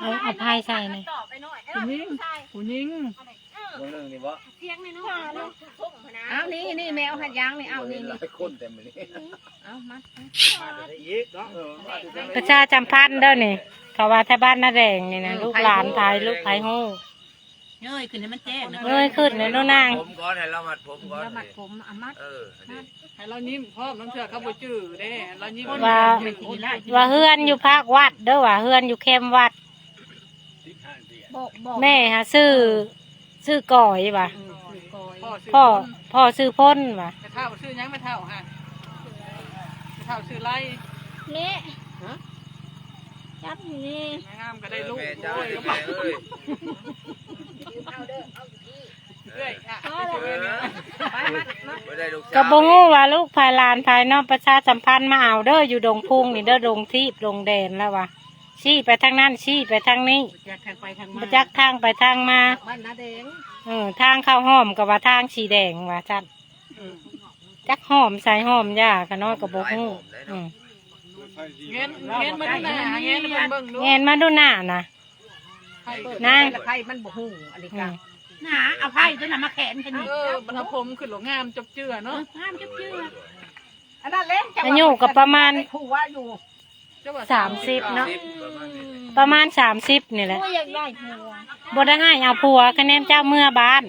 ເອົາ ເອົາໄຜ່ໃສ່ນີ້ ຜູ້ຍິງ ຜູ້ຍິງ ເບິ່ງໜຶ່ງນີ້ບໍ່ ເອົານີ້ ນີ້ແມວຫັດຢາງນີ້ ເອົານີ້ ນີ້ ຫຼາຍຄົນແຕ່ມື້ນີ້ ເອົາມາ ມາແຕ່ໃສອີກເນາະ ເອີ ມາແຕ່ໃສ ປະຊາສຳພັນເດີນີ້ ເຂົາວ່າແຖວບ້ານນາແດງນີ້ນະ ເອີ ລູກຫຼານໃຜ ໃຜຮູ້ ລູກໃຜຮູ້ ເງີຍຂຶ້ນໃຫ້ມັນແຈ້ງນະ ເງີຍຂຶ້ນໃຫ້ໜູນາງ ມັດຜົມກ່ອນ ໃຫ້ລາວມັດຜົມກ່ອນ ລາວມັດຜົມ ເອົາມັດ ເອີ ໃຫ້ລາວຍິ້ມພ້ອມ ລາງເທື່ອເຂົາບໍ່ຈື່ເດ້ ລາວຍິ້ມ ວ່າ ວ່າເຮືອນຢູ່ພາກວັດເດີ ວ່າເຮືອນຢູ່ແຄມວັດ ບອກ ບອກ ແມ່ຫາຊື່ ຊື່ກ້ອຍວ່າ ອືມ ພໍ່ຊື່ ພໍ່ຊື່ພົນວ່າ ແມ່ເຖົ້າຊື່ຫຍັງແມ່ເຖົ້າຫະ ແມ່ເຖົ້າຊື່ໄລ ແມ່ ຮະ ຈັບນີ້ ງາມກໍໄດ້ລູກ ເອີ ແມ່ເຈົ້າ ໂອ້ຍ ເອີ ແມ່ເອີຍ ເອື້ອຍ ເອີ ໄປ ມາ ມາ ບໍ່ໄດ້ລູກສາວ ກໍບໍ່ຮູ້ວ່າລູກໃຜຫຼານໃຜເນາະ ປະຊາສຳພັນມາເອົາເດີ ຢູ່ດົງພຸງນີ້ເດີ ດົງທີບດົງແດນລະວ່າ ຊີ້ໄປທາງນັ້ນ ຊີ້ໄປທາງນີ້ ບໍ່ຈັກທາງໄປທາງມາ ບໍ່ຈັກທາງໄປທາງມາ ບ້ານນາແດງ ເອີ ທາງເຂົ້າຫ້ອມກໍວ່າທາງສີແດງວ່າຊັ້ນ ອືມ ຈັກຫ້ອມໃສຫ້ອມຢາ ຂະນ້ອຍກໍບໍ່ຮູ້ ອືມ ແງນ ແງນມາດູໜ້າ ແງນມາເບິ່ງດູ ແງນມາດູໜ້ານະ ນາງ ໄພມັນບໍ່ຮູ້ ອັນນີ້ກະ ອືມ ໜ້າ ເອົາໄພຕົວນັ້ນມາແຂນກັນນີ້ ເອີ ມັນເອົາຜົມຂຶ້ນໂລດ ງາມຈົບເຈືອເນາະ ເອີ ງາມຈົບເຈືອ ອັນນັ້ນແຫຼະ ອາຍຸກໍປະມານ ໄດ້ຜົວຢູ່ ສາມສິບເນາະ ປະມານສາມສິບນີ້ແຫຼະ ໂອ້ຍ ຢາກໄດ້ຜົວ ບໍ່ໄດ້ໃຫ້ເອົາຜົວ ຄະແນນເຈົ້າເມືອບ້ານ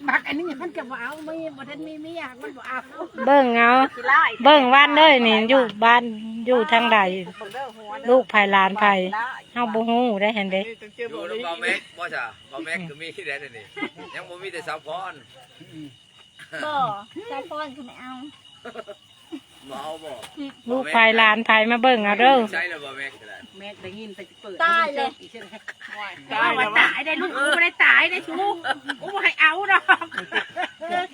ບັກອັນນີ້ມັນກໍບໍ່ເອົາ ມີ ບໍ່ທັນມີເມຍ ມັນບໍ່ເອົາ ເບິ່ງເອົາ ຂີ້ຮ້າຍ ເບິ່ງວັນເດີນີ້ ຢູ່ບ້ານ ຢູ່ທາງໃດ ລູກໃຜຫຼານໃຜ ເຮົາບໍ່ຮູ້ໄດ໋ຫັ້ນເດ້ ຢູ່ນຳບ່າວແມັກບໍ່ຊະ ບ່າວແມັກກໍມີແລ້ວນີ້ ຍັງບໍ່ມີແຕ່ສາວພອນ ບໍ່ ສາວພອນກໍບໍ່ເອົາ ບໍ່ເອົາບໍ່ ລູກໃຜຫຼານໃຜມາເບິ່ງເອົາເດີ ໃຊ້ແລ້ວບໍ່ແມັກກໍໄດ້ ແມັກໄດ້ຍິນໄປເປີດ ຕາຍເລີຍ ຕາຍແລ້ວ ຕາຍໄດ້ລູກ ບໍ່ໄດ້ຕາຍໄດ້ຊູ ກູບໍ່ໃຫ້ເອົາດອກ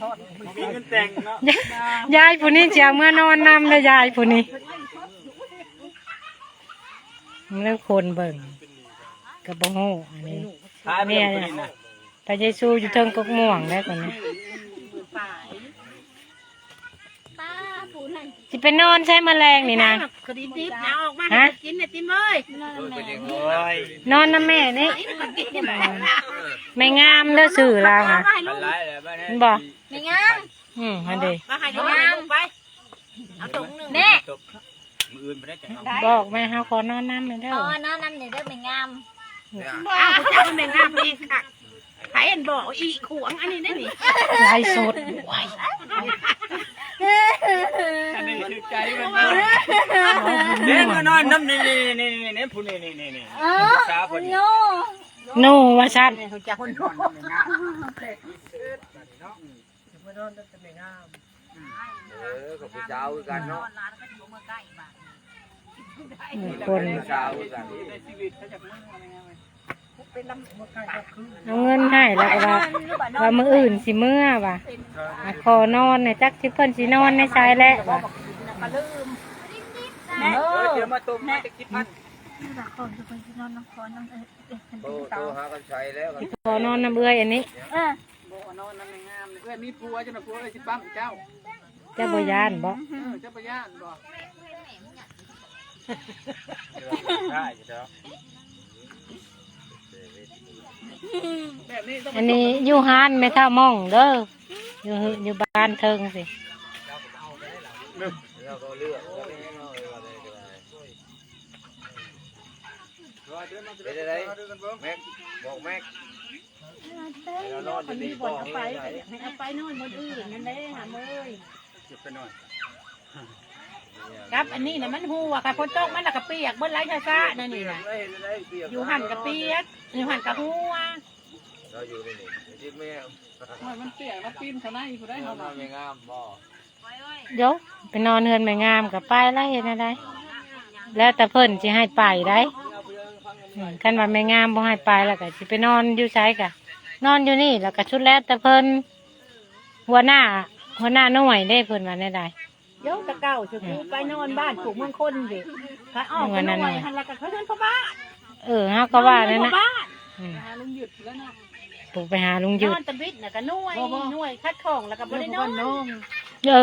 ບໍ່ມີເງິນແຕ່ງເນາະ ຍາຍຜູ້ນີ້ຊິເອົາເມືອນອນນຳເດີ ຍາຍຜູ້ນີ້ ເລື່ອງຄົນເບິ່ງກໍບໍ່ຮູ້ ອັນນີ້ ພາເມືອຜູ້ນີ້ນະ ພະເຢຊູຢູ່ເທິງກົກມ່ວງແລ້ວກວ່ານີ້ ປ້າຜູ້ນັ້ນ ຊິໄປນອນໃສມື້ແລງນີ້ນະ ຮະ ກິນນະຕິມເອີຍ ນອນນຳແມ່ນີ້ ແມ່ງາມເດີຊື່ລາວຫະ ເຫັນບໍ່ ແມ່ງາມ ອືມ ຫັ້ນເດ້ ມາໃຫ້ລູກໄປ ເອົາຖົງໜຶ່ງ ແມ່ ມື້ອື່ນບໍ່ໄດ້ຈັກເອົາ ບອກແມ່ ເຮົາຂໍນອນນຳແມ່ເດີ ຂໍນອນນຳແດ່ເດີແມ່ງາມ ອ້າວ ເຈົ້າແມ່ງາມອີກຄັກ ໃຜອັນບອກອີກຂວງອັນນີ້ເດ້ນີ້ ໄລສົດ ອັນນີ້ຖືກໃຈມັນເນາະ ເດ້ມານອນນຳນີ້ ນີ້ ນີ້ ນີ້ ຜູ້ນີ້ ນີ້ ນີ້ ເອີ ສາວຜູ້ນີ້ ໂນ ໂນວ່າຊັ້ນ ຮູ້ຈັກຄົນນອນນຳແມ່ງາມ ເອີ ກໍຜູ້ສາວຄືກັນເນາະ ຄົນ ຜູ້ສາວຄືກັນ ເອົາເງິນໃຫ້ແລ້ວກໍວ່າ ວ່າມື້ອື່ນຊິເມືອວ່າ ຂໍນອນແດ່ ຈັກຊິເພິ່ນຊິນອນໃນໃສແຫຼະວ່າ ເອີ ດຽວມາຕົມມາຈັກສິບພັນ ຂໍນອນນຳເອື້ອຍອັນນີ້ ເອີ ບໍ່ນອນນຳແມ່ງາມ ເອື້ອຍມີຜົວ ເຈົ້ານະຜົວເອື້ອຍຊິປ້ຳເຈົ້າ ເຈົ້າບໍ່ຢ້ານບໍ? ເອີ ເຈົ້າບໍ່ຢ້ານບໍ? ອັນນີ້ຢູ່ຮ້ານແມ່ເຖົ້າມ່ອງເດີ ຢູ່ ຢູ່ບ້ານເທິງຊີ້ ເປັນຈັ່ງໃດແມັກ ບອກແມັກ ໃຫ້ລາວນອນຢູ່ນີ້ບໍ່ ໃຫ້ເອົາໄປ ໃຫ້ເອົາໄປນອນບ່ອນອື່ນນັ້ນແຫຼະຫຳເອີຍ ເກັບໄປນອນ ກັບອັນນີ້ນະມັນຮົ່ວ ຄັນຝົນຕົກມາລະກະປຽກເບິດ ໄຫຼຊະຊະແນວນີ້ນະ ຢູ່ຫັ້ນກະປຽກ ຢູ່ຫັ້ນກະຮົ່ວ ລາວຢູ່ໃນນີ້ ຊິແມ່ ໂອ້ຍ ມັນປຽກ ລາວປີນເຂົ້າໃນຜູ້ໃດເຮົາວ່າ ແມ່ງາມບໍ່? ໂຢ ໄປນອນເຮືອນແມ່ງາມກໍໄປລະ ເຮັດແນວໃດ ແລ້ວແຕ່ເພິ່ນຊິໃຫ້ໄປໄດ໋ ອືມ ຄັນວ່າແມ່ງາມບໍ່ໃຫ້ໄປ ແລ້ວກໍຊິໄປນອນຢູ່ໃສກໍນອນຢູ່ນີ້ ແລ້ວກໍສຸດແລ້ວແຕ່ເພິ່ນ ຫົວໜ້າ ຫົວໜ້າໜ່ວຍເດ້ ເພິ່ນວ່າແນວໃດ ໂຢ ແຕ່ເກົ່າຊິ ອືມ ກູໄປນອນບ້ານປູກເມືອງຄົນເດ້ ໄປອອກໜ່ວຍຫັ້ນ ແລ້ວກໍເພິ່ນພໍ່ບ້ານ ເອີ ເຮົາກໍວ່ານັ້ນນະ ອືມ ຫາລຸງຢຸດພຸ້ນແລ້ວເນາະ ປູກໄປຫາລຸງຢຸດ ນອນຕະບິດນະກະໜ່ວຍ ໜ່ວຍຂັດຂ້ອງ ແລ້ວກະບໍ່ໄດ້ນອນ ເອີ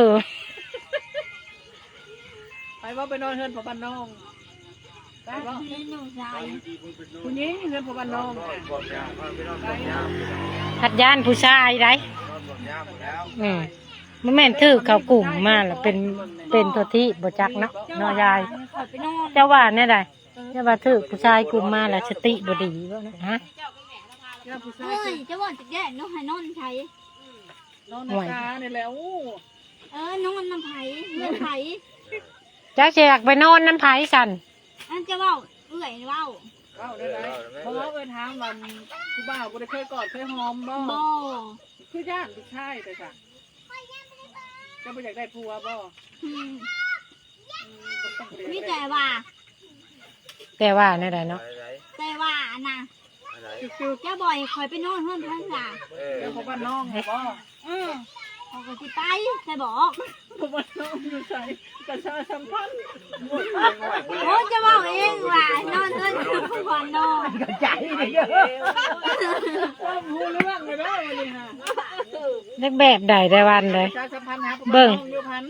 ໃຜວ່າໄປນອນເຮືອນພໍ່ບ້ານນ້ອງ ຜູ້ຍິງເຮືອນພໍ່ບ້ານນ້ອງ ພັດຢ້ານຜູ້ຊາຍໃດ໋. ອືມ ບໍ່ແມ່ນຖືກເຂົາກຸມມາລະເປັນ ເປັນຕົວທີ່ບໍ່ຈັກເນາະ ເນາະຍາຍ. ເຈົ້າວ່າແນວໃດ? ເຈົ້າວ່າຖືກຜູ້ຊາຍກຸມມາລະສະຕິບໍ່ດີບໍ່ນະ? ຮະ? ເອີຍ ເຈົ້າວ່າຈະແຍກນອນໃຫ້ນອນໃສ? ນອນໃນການີ້ແຫຼະ. ໂອ້ ເອີ ນອນນຳໃຜ? ເຮືອນໃຜ? ເຈົ້າຊິຢາກໄປນອນນຳໃຜຊັ້ນ? ອັນຈະເວົ້າ ເອື້ອຍເວົ້າ ເວົ້າແນວໃດ? ເພາະວ່າເອື້ອຍຖາມວ່າ ຜູ້ບ່າວບໍ່ໄດ້ເຄີຍກອດເຄີຍຫອມບໍ່? ບໍ່. ຄືຢ້ານຜູ້ຊາຍແທ້ຊະ? ເຈົ້າບໍ່ຢາກໄດ້ຜົວບໍ່? ອືມ ອືມ ມີແຕ່ວ່າ ແຕ່ວ່າແນວໃດເນາະ? ແຕ່ວ່າອັນນະ ເຈົ້າບໍ່ໃຫ້ຂ້ອຍໄປນອນເຮືອນເພິ່ນລະ? ເອີ ເຈົ້າພໍ່ບ້ານນ້ອງບໍ? ເອີ ຂ້ອຍກໍຊິໄປ ໃສ່ບອກ ພໍ່ບ້ານນ້ອງຢູ່ໃສ? ປະຊາສຳພັນ. ໂອ້ຍ ຈະເວົ້າເອງວ່ານອນເຮືອນພໍ່ບ້ານນ້ອງ ໃຈເດີ ຄວາມຮູ້ເລື່ອງເລີຍເດີ ວັນນີ້ຫາ. ເດັກແບບໃດໄດ້ວັນເດີ? ປະຊາສຳພັນຫາພໍ່ບ້ານນ້ອງຢູ່ພັນ.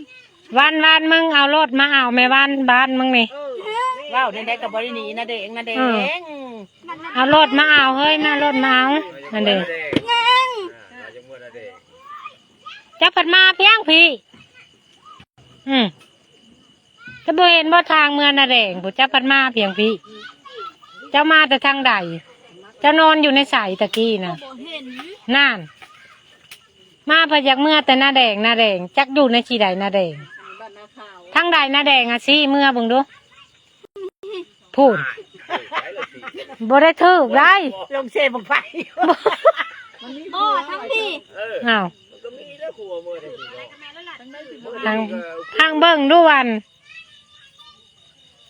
ວັນ ວັນ ມຶງເອົາລົດມາເອົາແມ່ວັນ ບ້ານມຶງນີ້. ເອີ ເວົ້າແນວໃດກໍບໍ່ໄດ້ໜີນະເດງ ນະເດງ. ເອີ ເອົາລົດມາເອົາເຮີ້ຍ ມາລົດມາເອົາ ນັ້ນເດ. ເຈົ້າພັດມາພຽງພີ້. ອືມ ເຈົ້າບໍ່ເຫັນບໍ່ທາງເມືອນາແດງພຸ້ນ ເຈົ້າພັດມາພຽງພີ້. ເຈົ້າມາແຕ່ທາງໃດ? ເຈົ້ານອນຢູ່ໃນໃສຕະກີ້ນະ? ບໍ່ເຫັນ. ນັ້ນ ມາພັດຢາກເມືອແຕ່ນາແດງ ນາແດງ ຈັກຢູ່ໃນທີ່ໃດນາແດງ? ທາງໃດນາແດງອະ? ຊີ້ເມືອເບິ່ງດູ. ພຸ້ນ ບໍ່ໄດ້ຖືກໄດ໋ ລົງເຊບັ້ງໄຟ. ບໍ່ ທາງພີ້. ເອີ ອ້າວ ມັນກໍມີແລ້ວຄົວເມືອໄດ້. ທາງ ທາງເບິ່ງດູວັນ.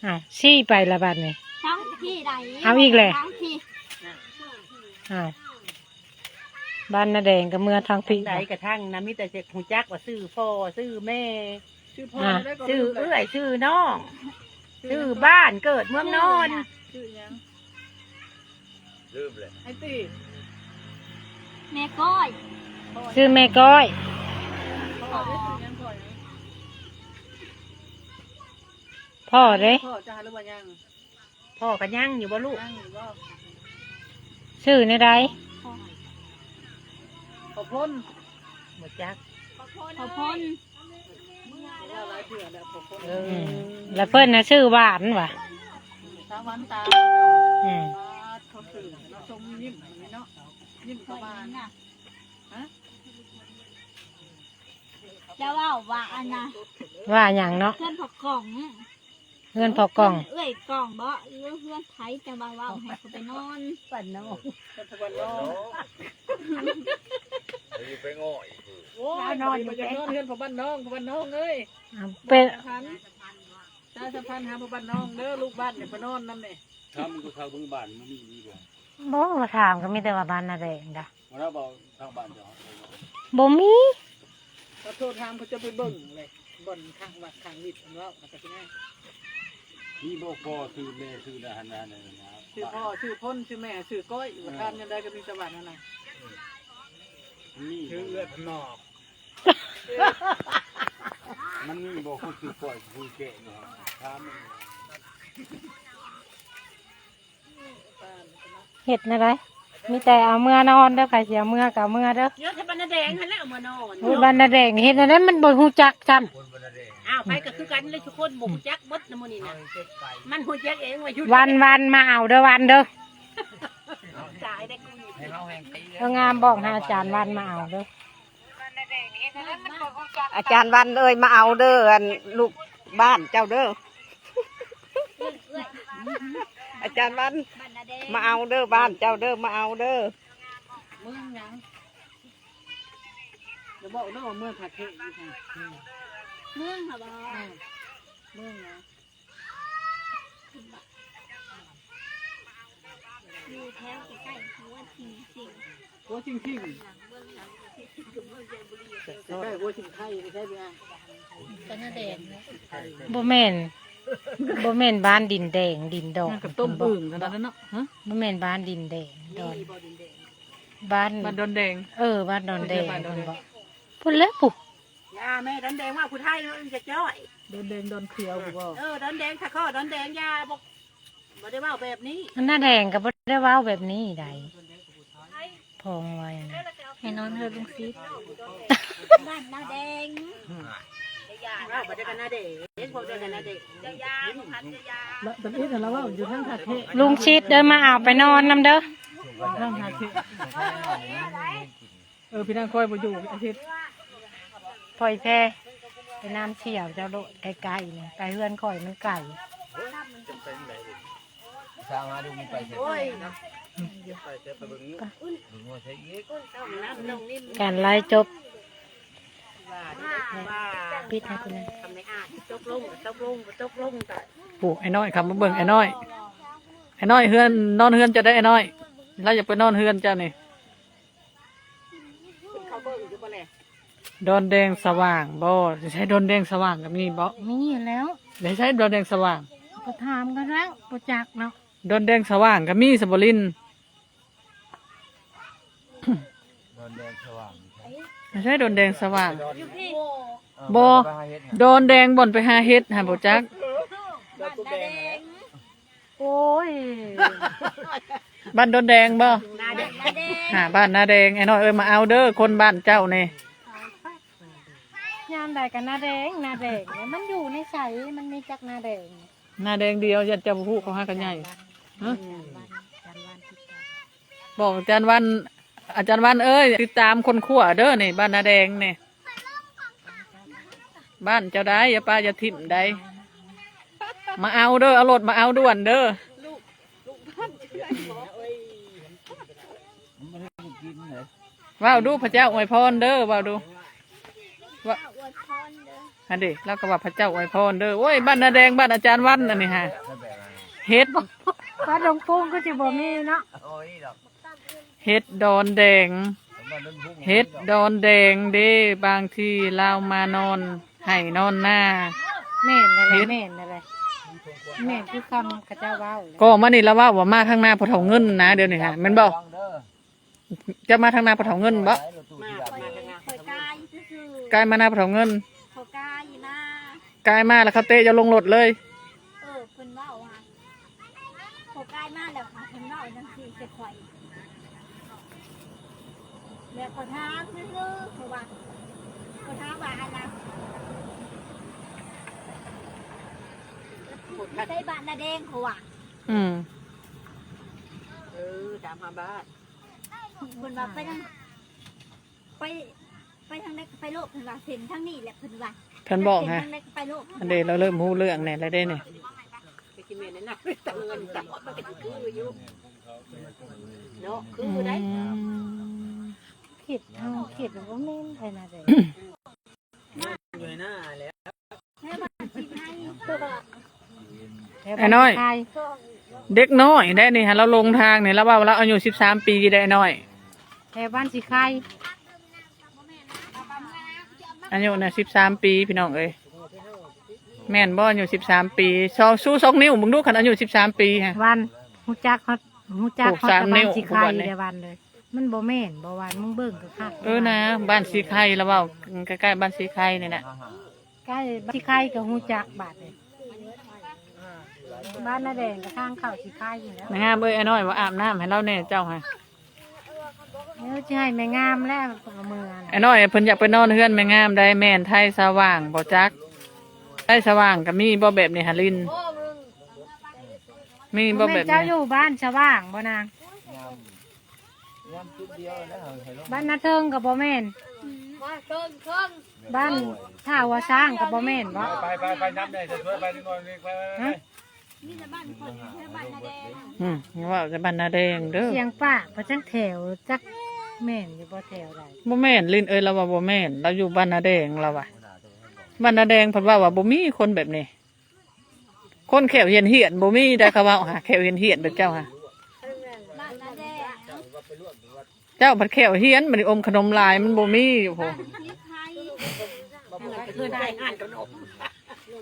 ອ້າວ ຊີ້ໄປລະບັດນີ້ ທາງພີ້ໃດ? ເອົາອີກແຫຼະ ທາງພີ້. ອ້າວ ບ້ານນາແດງກໍເມືອທາງພີ້ ໃດກະທັງນະ ມີແຕ່ຈະຮູ້ຈັກວ່າຊື່ພໍ່ຊື່ແມ່ ຊື່ພໍ່ ອ່າ ໃດກໍ ຊື່ເອື້ອຍ ຊື່ນ້ອງ ຊື່ບ້ານເກີດເມືອງນອນ. ຊື່ຫຍັງ? ລືມແລ້ວ ໄອ້ຕິ ແມ່ກ້ອຍ ຊື່ແມ່ກ້ອຍ. ພໍ່ເດ້ ຊື່ຫຍັງ? ພໍ່ຫຍັງ? ພໍ່ເດ້ ພໍ່ຈະຫາ ຫຼືວ່າຍັງ? ພໍ່ກໍຍັງຢູ່ບໍ່ລູກ? ຍັງຢູ່ບໍ່? ຊື່ແນວໃດ? ພໍ່ພົນ ບໍ່ຈັກ ພໍ່ພົນ. ເອີ ອືມ ແລ້ວເພິ່ນນະຊື່ຫວານຫວາ? ສາວຫວານຕາ. ອືມ ປາດ ເຂົາຊື່ເນາະ ຊົມຍິ້ມເນາະ ຍິ້ມກໍຫວານ. ຮະ? ຈະເວົ້າວ່າອັນນະ ວ່າຫຍັງເນາະ? ເພື່ອນພໍ່ກອງ ເຮືອນພໍ່ກ້ອງ ເອື້ອຍກ້ອງບໍ ຫຼືເຮືອນໃຜ ຈະວ່າເວົ້າໃຫ້ເຂົາໄປນອນບ້ານນ້ອງ ບ້ານນ້ອງ ຢູ່ໄປງໍ້ອີກ. ໂອ້ຍ ນອນຢູ່ ໄປນອນເຮືອນພໍ່ບ້ານນ້ອງ ພໍ່ບ້ານນ້ອງເອີຍ. ເປັນ ປະຊາສຳພັນ ປະຊາສຳພັນຫາພໍ່ບ້ານນ້ອງເດີ ລູກບ້ານຢາກໄປນອນນຳແດ່. ຖາມເບິ່ງ ເຂົາເບິ່ງບ້ານບໍ່ມີ ມີບໍ່? ບໍ່ ຖາມກໍມີແຕ່ວ່າບ້ານນາແດງດາ ບໍ່ໄດ້ບອກທາງບ້ານເຈົ້າ ບໍ່ມີ. ຂໍໂທດ ຖາມເຂົາເຈົ້າໄປເບິ່ງເລີຍ ບ່ອນຂ້າງວັດຂ້າງວິດເພິ່ນເວົ້າ ມັນກໍຊິງ່າຍ. ມີບໍ່ພໍ່ຊື່ແມ່ຊື່ນະຫັ້ນນະ ຊື່ພໍ່ຊື່ພົນ ຊື່ແມ່ຊື່ກ້ອຍ ວ່າຖາມຍາມໃດກໍມີແຕ່ວ່ານັ້ນນະ. ມີ ຊື່ເອື້ອຍພະນອກ ມັນມີບໍ່ຄົນຊື່ກ້ອຍ ຜູ້ແກ່ເນາະ ຖາມມັນ. ເຮັດແນວໃດ? ມີແຕ່ເອົາເມືອນອນເດີ ໃຜຊິເອົາເມືອກໍເອົາເມືອເດີ. ຢູ່ແຖວບ້ານນາແດງຫັ້ນແຫຼະ ເອົາເມືອນອນ. ໂອ້ຍ ບ້ານນາແດງເຮັດແນວໃດ ມັນບໍ່ຮູ້ຈັກຊ້ຳ. ອ້າວ ໃຜກໍຄືກັນເລີຍ ທຸກຄົນບໍ່ຮູ້ຈັກເບິດນະມື້ນີ້ນະ. ມັນຮູ້ຈັກເອງວ່າຢູ່ ວັນ ວັນ ມາເອົາເດີ ວັນເດີ. ຕາຍແລ້ວກູ. ເອີ ງາມ ບອກໃຫ້ອາຈານວັນມາເອົາເດີ. ອາຈານວັນເອີຍ ມາເອົາເດີ ອັນລູກບ້ານເຈົ້າເດີ. ອາຈານວັນ ມາເອົາເດີ ບ້ານເຈົ້າເດີ ມາເອົາເດີ. ເມືອງຫຍັງ? ຢ່າບອກເດີວ່າເມືອງທ່າແຂກຢູ່ຫັ້ນ. ເມືອງຫາບໍ່? ເມືອງຫຍັງ? ຢູ່ແຖວໃກ້ໆຫົວຊິງສິງ. ຫົວຊິງສິງ ໃກ້ໆຫົວຊິງໄຄ ບໍ່ໃຊ່ເວລາ. ບໍ່ແມ່ນ ບໍ່ແມ່ນບ້ານດິນແດງ ດິນດອນ ມັນກໍຕົ້ມອຶ່ງເທົ່ານັ້ນເນາະ. ຮະ? ບໍ່ແມ່ນບ້ານດິນແດງ ດອນ ບ້ານ ບ້ານດອນແດງ. ເອີ ບ້ານດອນແດງ. ພຸ້ນແຫຼະ ພຸ້ນ. ຢ່າແມ່ ດອນແດງວ່າຜູ້ໄທ ມັນຈະຈ້ອຍ. ດອນແດງດອນຂຽວບໍ່? ເອີ ດອນແດງ ຖ້າຂໍ້ດອນແດງ ຢ່າ ບໍ່ ບໍ່ໄດ້ເວົ້າແບບນີ້ ໜ້າແດງກໍບໍ່ໄດ້ເວົ້າແບບນີ້ໃດ໋ ພ້ອງໄວ້ນະ ໃຫ້ນອນເຮືອນລຸງຊີດ ບ້ານນາແດງ ເວົ້າບໍ່ໄດ້ກັນນາແດງ ເວົ້າໄດ້ກັນນາແດງ ຈະຢາ ບໍ່ພັນຈະຢາ ແບບນີ້ນະ ລາວເວົ້າຢູ່ທາງທ່າແຂກ ລຸງຊີດເດີ ມາເອົາໄປນອນນຳເດີ ທາງທ່າແຂກ ເອີ ພີ່ນາງ ຂ້ອຍບໍ່ຢູ່ອາທິດ ປ່ອຍແພ ໄປນຳສ່ຽວເຈົ້າໂລດ ໃກ້ໆນີ້ ໄປເຮືອນຂ້ອຍມັນໄກ ຊາວຫາດູມັນໄປໃສ ໂອ້ຍ ໄປໃສ ໄປເບິ່ງຢູ່ ເບິ່ງວ່າໃສອີກ ການໄລຟ໌ຈົບ ປິດໃຫ້ເພິ່ນ ໂອ້ ອ້າຍນ້ອຍ ເຂົ້າມາເບິ່ງ ອ້າຍນ້ອຍ ອ້າຍນ້ອຍ ເຮືອນ ນອນເຮືອນເຈົ້າໄດ້ ອ້າຍນ້ອຍ ລາວຢາກໄປນອນເຮືອນເຈົ້ານີ້. ເພິ່ນເຂົ້າເບິ່ງຢູ່ບໍ່ແລ? ດອນແດງສະຫວ່າງບໍ່? ໃສດອນແດງສະຫວ່າງກໍມີບໍ່? ມີແລ້ວ ໃສດອນແດງສະຫວ່າງ? ກໍຖາມກັນແລ້ວ ບໍ່ຈັກເນາະ ດອນແດງສະຫວ່າງກໍມີ ສະບໍລິນ ດອນແດງສະຫວ່າງ ໃສດອນແດງສະຫວ່າງ? ຢູ່ພີ້ ບໍ່ ດອນແດງບ່ອນໄປຫາເຫັດຫັ້ນ ບໍ່ຈັກ ດອນແດງ ໂອ້ຍ ບ້ານດອນແດງບໍ່? ນາແດງ ນາແດງ ຫາ ບ້ານນາແດງ ອ້າຍນ້ອຍເອີຍ ມາເອົາເດີ ຄົນບ້ານເຈົ້ານີ້ ຍາມໃດກໍນາແດງ ນາແດງ ມັນຢູ່ໃນໃສ? ມັນມີຈັກນາແດງ? ນາແດງດຽວ ຢ້ານເຈົ້າບໍ່ຮູ້ ເຂົາຫາກໍໃຫຍ່ ຮະ ອືມ ບອກອາຈານວັນ ອາຈານວັນເອີຍ ຕິດຕາມຄົ້ນຄວ້າເດີນີ້ ບ້ານນາແດງນີ້ ບ້ານເຈົ້າໃດ ຢ່າປະຢ່າຖິ້ມໃດ ມາເອົາເດີ ເອົາລົດມາເອົາດ່ວນເດີ ເວົ້າດູ ພະເຈົ້າອວຍພອນເດີ ເວົ້າດູ ວ່າ ອວຍພອນເດີ ຫັ້ນເດ ລາວກໍວ່າພະເຈົ້າອວຍພອນເດີ ໂອ້ຍ ບ້ານນາແດງ ບ້ານອາຈານວັນ ອັນນີ້ຫາ ເຫັດບໍ່? ບ້ານດົງປຸງກໍຊິບໍ່ມີເນາະ ເຫັດດອນແດງ ເຫັດດອນແດງເດ້ ບາງທີລາວມານອນໄຮ່ນອນນາ ແມ່ນແຫຼະ ເຫັດ ແມ່ນແຫຼະ ແມ່ນຄືຄຳເຂົາເຈົ້າເວົ້າແຫຼະ ກໍມານີ້ລາວເວົ້າວ່າມາທາງນາພໍ່ເຖົ້າເງິນນະ ດຽວນີ້ຫາ ແມ່ນບໍ່? ເຈົ້າມາທາງນາພໍ່ເຖົ້າເງິນບໍ່? ມາ ມາທາງນາພໍ່ເຖົ້າເງິນ ກາຍມານາພໍ່ເຖົ້າເງິນ ເຂົາກາຍມາ ກາຍມາແລ້ວເຂົາເຕະເຈົ້າລົງລົດເລີຍ ເອີ ເພິ່ນເວົ້າວ່າ ພໍກາຍມາແລ້ວເພິ່ນເວົ້າຈັ່ງຊີ້ໃສ່ຂ້ອຍ ແລ້ວຂ້ອຍຖາມຊື່ໆ ເພາະວ່າຂ້ອຍຖາມວ່າອັນນະ ຢູ່ໃສບ້ານນາແດງ ເຂົາວ່າ ອືມ ເອີ ຖາມຫາບ້ານ ເພິ່ນວ່າໄປທາງ ໄປ ໄປທາງໃດກໍໄປໂລດ ເພິ່ນວ່າເສັ້ນທາງນີ້ແຫຼະ ເພິ່ນວ່າ ເພິ່ນບອກຫາ ເສັ້ນທາງໃດກໍໄປໂລດ ອັນເດ ລາວເລີ່ມຮູ້ເລື່ອງແດ່ແລ້ວເດ້ນີ້ ເນາະ ຄືໃດ ອືມ ຄິດເຮົາຄິດວ່າບໍ່ແມ່ນໃຜນະເດ້ ຢູ່ໃນໜ້າແຫຼະ ແຖວບ້ານສີໄຄ ອ້າຍນ້ອຍ ແຖວບ້ານສີໄຄ ເດັກນ້ອຍໄດ໋ນີ້ ໃຫ້ລາວຫຼົງທາງນີ້ ລາວເວົ້າວ່າລາວອາຍຸສິບສາມປີໄດ໋ ອ້າຍນ້ອຍ ແຖວບ້ານສີໄຄ ອາຍຸນະສິບສາມປີ ພີ່ນ້ອງເອີຍ ແມ່ນບໍ່? ອາຍຸສິບສາມປີ ຊອງ ຊູສອງນິ້ວເບິ່ງດູ ຄັນອາຍຸສິບສາມປີຫະ ວັນ ຮູ້ຈັກຮອດ ຮູ້ຈັກຮອດແຕ່ບ້ານສີໄຄເດ້ ວັນເອີຍ ມັນບໍ່ແມ່ນບໍ່ວັນ ມຶງເບິ່ງຄັກໆ ເອີນະ ບ້ານສີໄຄ ລາວເວົ້າໃກ້ໆ ບ້ານສີໄຄນີ້ນະ ໃກ້ສີໄຄກໍຮູ້ຈັກບາດນີ້ ບ້ານນາແດງກໍທາງເຂົ້າສີໄຄນີ້ແຫຼະ ແມ່ງາມເອີຍ ອ້າຍນ້ອຍວ່າອາບນ້ຳໃຫ້ລາວແດ່ເຈົ້າຫະ ເອີ ຊິໃຫ້ແມ່ງາມແລ້ວເອົາເມືອ ອ້າຍນ້ອຍເພິ່ນຢາກໄປນອນເຮືອນແມ່ງາມໄດ໋ ແມ່ນໄທສະຫວ່າງບໍ່ຈັກ ໄທສະຫວ່າງກໍມີບໍ່ແບບນີ້ຫະລິນ ມີບໍ່ແບບນີ້ ແມ່ນເຈົ້າຢູ່ບ້ານສະຫວ່າງບໍ່ນາງ? ບ້ານນາເທິງກໍບໍ່ແມ່ນ ບ້ານທ່າຫົວຊ້າງກໍບໍ່ແມ່ນບໍ? ໄປໆໆ ນຳແດ່ ຈະຊ່ວຍໄປ ໄປ ໄປ ຮະ? ມີແຕ່ບ້ານຂ້ອຍ ມີແຕ່ບ້ານນາແດງ ອືມ ເວົ້າແຕ່ບ້ານນາແດງເດີ ສຽງປາກ ບໍ່ຈັກແຖວ ຈັກແມ່ນຢູ່ບໍ່ແຖວໃດ ບໍ່ແມ່ນ ລິນເອີຍ ລາວວ່າບໍ່ແມ່ນ ລາວຢູ່ບ້ານນາແດງ ລາວວ່າ ບ້ານນາແດງເພິ່ນເວົ້າວ່າບໍ່ມີຄົນແບບນີ້ ຄົນແຂ້ວຫ້ຽນໆ ບໍ່ມີໄດ໋ ເຂົາເວົ້າຫະ ແຂ້ວຫ້ຽນໆ ແບບເຈົ້າຫະ ເຈົ້າພັດແຂ້ວຫ້ຽນ ບັດນີ້ອົມຂະໜົມຫຼາຍ ມັນບໍ່ມີຢູ່ພຸ້ນ ເຮືອນໃກ້ຮ້ານຂະໜົມ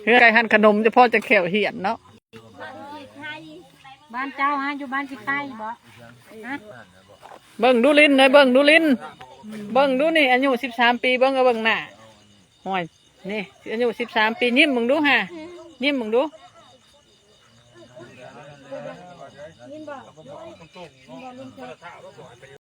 ເຮືອນໃກ້ຮ້ານຂະໜົມ ຈະພໍຈະແຂ້ວຫ້ຽນເນາະ ບ້ານເຈົ້າຫະ ຢູ່ບ້ານສີໄຄບໍ? ຮະ? ເບິ່ງດູລິນເອີຍ ເບິ່ງດູລິນ ເບິ່ງດູນີ້ ອາຍຸສິບສາມປີ ເບິ່ງ ເບິ່ງໜ້າ ໂອ້ຍ ນີ້ອາຍຸສິບສາມປີ ຍິ້ມເບິ່ງດູຫາ ຍິ້ມເບິ່ງດູ ເບິ່ງ ຍິນບໍ່? ຍິນບໍ່ລຸງເທີດ?